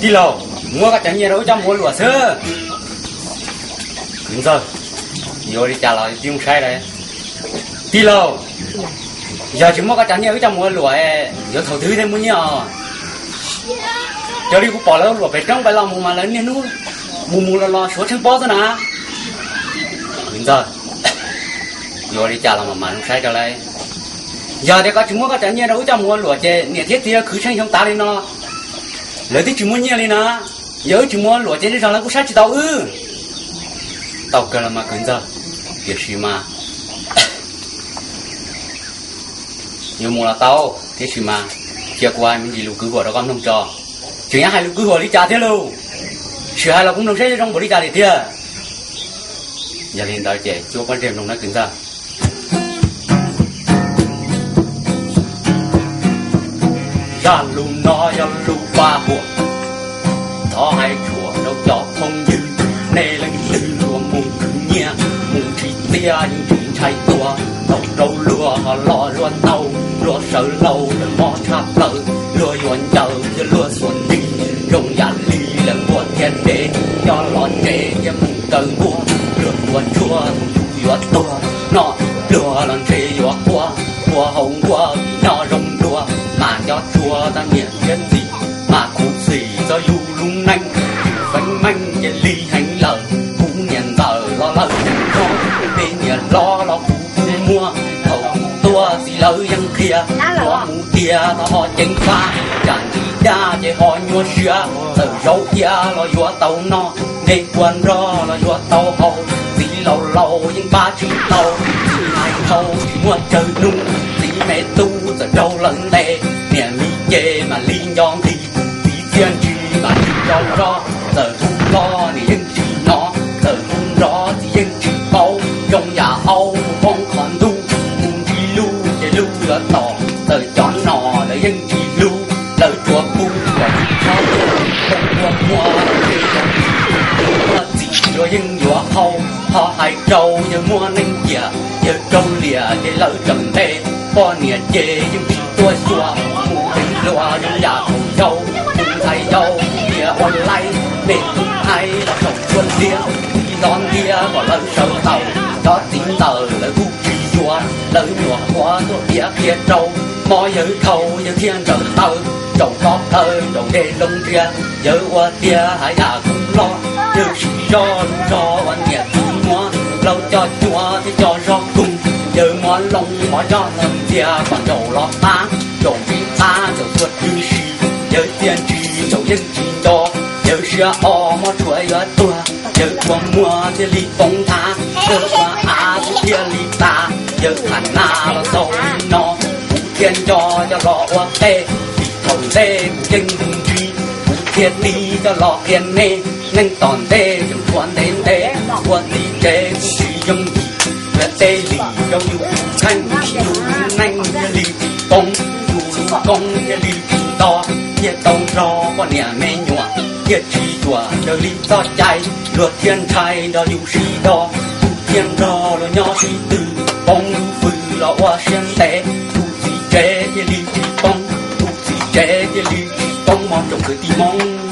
Tij laug, muab koj cov nyiaj rau wb coj mus ua luam xwb. Kwv ntxawg, yuav li cas los tij laug saib lawm. Tij laug, yog tsis muab koj cov nyiaj wb coj mus ua luam, yuav thaum twg thiaj muaj nyiaj os? Cov li kuv pom lawv ua luam pem roob pem los mus mas lawv niaj hnub mus mus los los suav tsheej pob xwb na. Kwv ntxawg, yuav li cas los mam mam saib rau lawv. Yog tias koj tsis muab koj cov nyiaj rau wb coj mus ua luam ces niam thiab txiv yuav khwv tsheej xyoo tav li no, lawv twb tsis muaj nyiaj li na. Yog wb tsis mus ua luam ces zej zog lawv kuj saib tsis tau wb. Tau kawg los mas kwv ntxawg, tiam sis mas yuav mus los tau, tiam sis mas cia kuv hais me ntsis lus kwv huam rau koj mloog tso. Tseem yuav hais lus kwv huam li cas thiab lauj? Sim hais los kuv mloog saib zoo npaum li cas li tiag. Yog li ntawd ces cuab pob ntseg mloog nawb kwv ntxawg. Zaj lus no yog lus paj huam, thov hais tsuas rau cov phooj ywg, nej leej twg uas mus khwv nyiaj mus tsis txiaj yeej tsis ntshai tuag, thaum rau luag ho los luag tau, luag sawv laus lawv mob tshaj plaws, luag yuav ncaws thiab luag xuas nti, zoo yam li lawv nkuaj thiab dev, coj los tsev thiab mus kaw nkuaj, luag tua tshuaj tus yuav tuag, noj pluag los ntshe yuav quaj, ua hauv nkuaj vim noj zoo dua, mas nco tshuaj tau niam thiab txiv, mas khuv xim txog yus lub neej, feeb meej cia li heev lawm, kuv niam ntxawm los lawm tseem noj, peb niam hlob los kuv kuj muaj, thaum kuv tuaj txiv lawv yeej qhia, yuav mus tiag tau ho ceev faj, tsam ntsig daj ces ho nyuaj siab, txawm zaub iab los yuav tau noj, dej kua nrog los yuav tau haus, txiv laus laus yeej pab tsis tau, txiv hais dhau tsis muaj tsawg hnub, txiv me tub txawm raug lawv ntes, niam me ces mam li nco nqis, txiv txiaj ntsig mam li nco zog, txawm hu hlo niam yeej tsis hnov, txawm hu nrov txiv yeej tsis paub, zoo yam aub mus poob qhov ntuj, mus ntsib lub ces lub yuav tom, txawm cov nom lawv yeej tsis hlub, lawv tsuas pub kom tsis txhob tuag, ua muag tsis muaj txim yuav yeej yuav qhau, ho hais rau yawg muaj neej ciam, yawg raug liam ces lawv tseem ntes, poj niam ces yeej tsis tuaj xyuas, mus pem hluas zoo yam thaum yau, mus ntxhais yau mus tias ua laib, me tub haib los saum tshuaj liab, txiv zov ntiab kom lawv sawv tawm, cov txiv ntxawm lawv kuj tsis yuav, lawv nyuam qhuav tuaj piav qhia rau, mob yawg dhau yawg thiaj ntsawm taw, tsaus nto plaws tsaus dej loo nrias, yawg ua tiag hais yam kub loj, yawg siv zog lub zog ua niam txiv muab, laus coj cuav thiab coj zog koog, yawg muab loo mov zoj los ntxias kom ncaum los qab, ncaum tsis qab txawm tuag twb si, yawg txiaj ntsig ncaum yeej tsis nco, yawg siab o mob tshuav yuav tuag, yawg kua muag thiaj li poob nthav, yawg kua av thiaj li tas, yawg qham nas los txaus li no, kuv thiaj nco coj los ua qe, vim thaum ntej kuv yeej mus ntsib, kuv thiaj tig coj los qhia nej, neej tom ntej tseem tshuav ntev ntev, ua txiv tsev kuj tsis yooj yim, yuav tej lim rau yus tus kheej, yus lub neej thiaj li tsis poob, yus lub koob thiaj li tsis nto, thiaj tau nrog poj niam me nyuam, thiaj tsis cuam raws li txoj cai, luag thiaj ntshai nrog yus sib do, kuv thiaj nrog luag nyob sib tw, poob lub fwj los ua siab ntev, tus txiv tsev thiaj li tsis poob, tus txiv tsev thiaj li tsis poob mog tsoom kwv tij Hmoob.